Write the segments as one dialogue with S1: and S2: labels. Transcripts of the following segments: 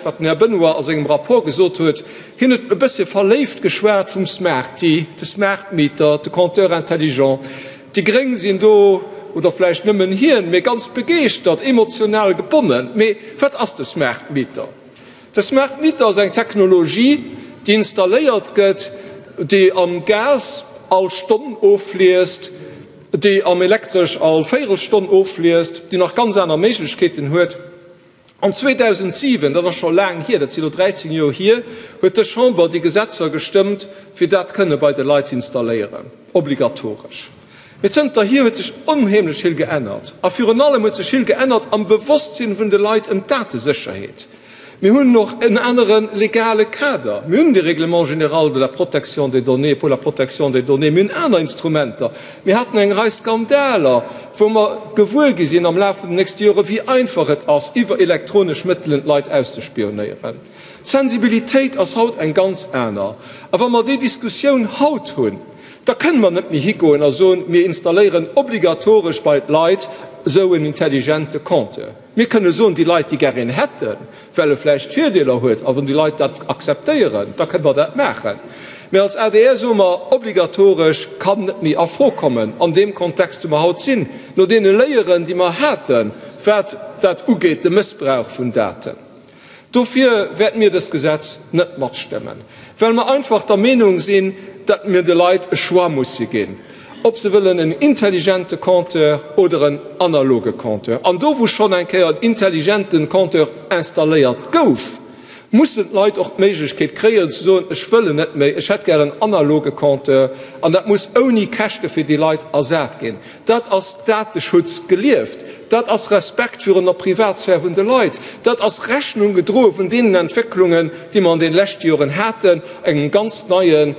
S1: Wat den Här Benoy a sengem Rapport gesot huet, hien huet e bëssche verléift geschwat vum Smarty, de Smart Meter, de Compteur intelligent. Déi Gréng sinn do, oder vläicht nëmmen hien, mee ganz begeeschtert, emotional gebonnen. Mee wat ass de Smart Meter? De Smart Meter ass eng Technologie, déi installéiert gëtt, déi am Gas all Stonn ofliest, déi am Elektresch all Véierelstonn ofliest, déi nach ganz aner Méiglechkeeten huet. An 2007, dat ass scho laang hier, dat si lo 13 Joer hier, huet dës Chamber déi Gesetzer gestëmmt, fir dat kënne bei de Leit z'installéieren, obligatoresch. Mee zënterhier huet sech onheemlech vill geännert. A virun allem huet sech vill geännert am Bewosstsinn vun de Leit ëm d'Datesécherheet. Mir hunn och en anere legale Kader. Mir hunn de Règlement général de la protection des données, pour la protection des données. Mir hunn aner Instrumenter. Mir haten eng Rei Skandaler, wou mer gewuer gi sinn am Laf vun den nächste Jore wéi einfach et ass, iwwer elektronesch Mëttelen d'Leit auszespionéieren. D'Sensibilitéit ass haut eng ganz aner. A wa mer déi Diskussioun haut hunn, da kënne mer net méi higoen a soen, mir installéieren obligatoresch bei d'Leit esou en intelligente Compteur. Mir kënne soen, déi Leit, déi gär een hätten, well e vläicht Virdeeler huet, a wann déi Leit dat akzeptéieren, da kënne mer dat maachen. Mä als adr soe mer, obligatoresch kann net méi a Fro kommen an deem Kontext, wou mer haut sinn, no deene Léieren, déi mer haten, wat dat ugeet, de Mëssbrauch vun Daten. Dofir wäerte mir dëst Gesetz net matstëmmen, well mer einfach der Meenung sinn, datt mir de Leit e Choix musse ginn, ob se wëllen en intelligente Compteur oder en analoge Compteur. An do, wou schonn eng Kéier en intelligente Compteur installéiert gouf, mussen d'Leit och d'Méiglechkeet kréien ze soen, ech wëll en net méi, ech hätt gär en analoge Compteur. An dat muss ouni Käschte fir déi Leit ersat ginn. Dat ass Dateschutz gelieft, dat ass Respekt virun der Privatsphär vun de Leit, dat ass Rechnung gedroe vun deenen Entwécklungen, déi mer an de leschte Joren haten, engem ganz neie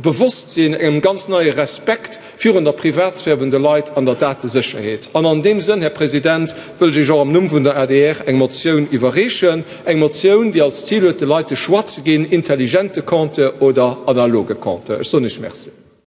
S1: Bewosstsinn, engem ganz neie Respekt virun der Privatsphär vun de Leit an der Datesécherheet. An an deem Sënn, Här President, wëll ech Iech och am Numm vun der adr eng Motioun iwwerreechen, eng Motioun, déi als Zil huet, de Leit de Choix ze ginn, intelligente Compteur oder analoge Compteur. Ech soen Iech Merci.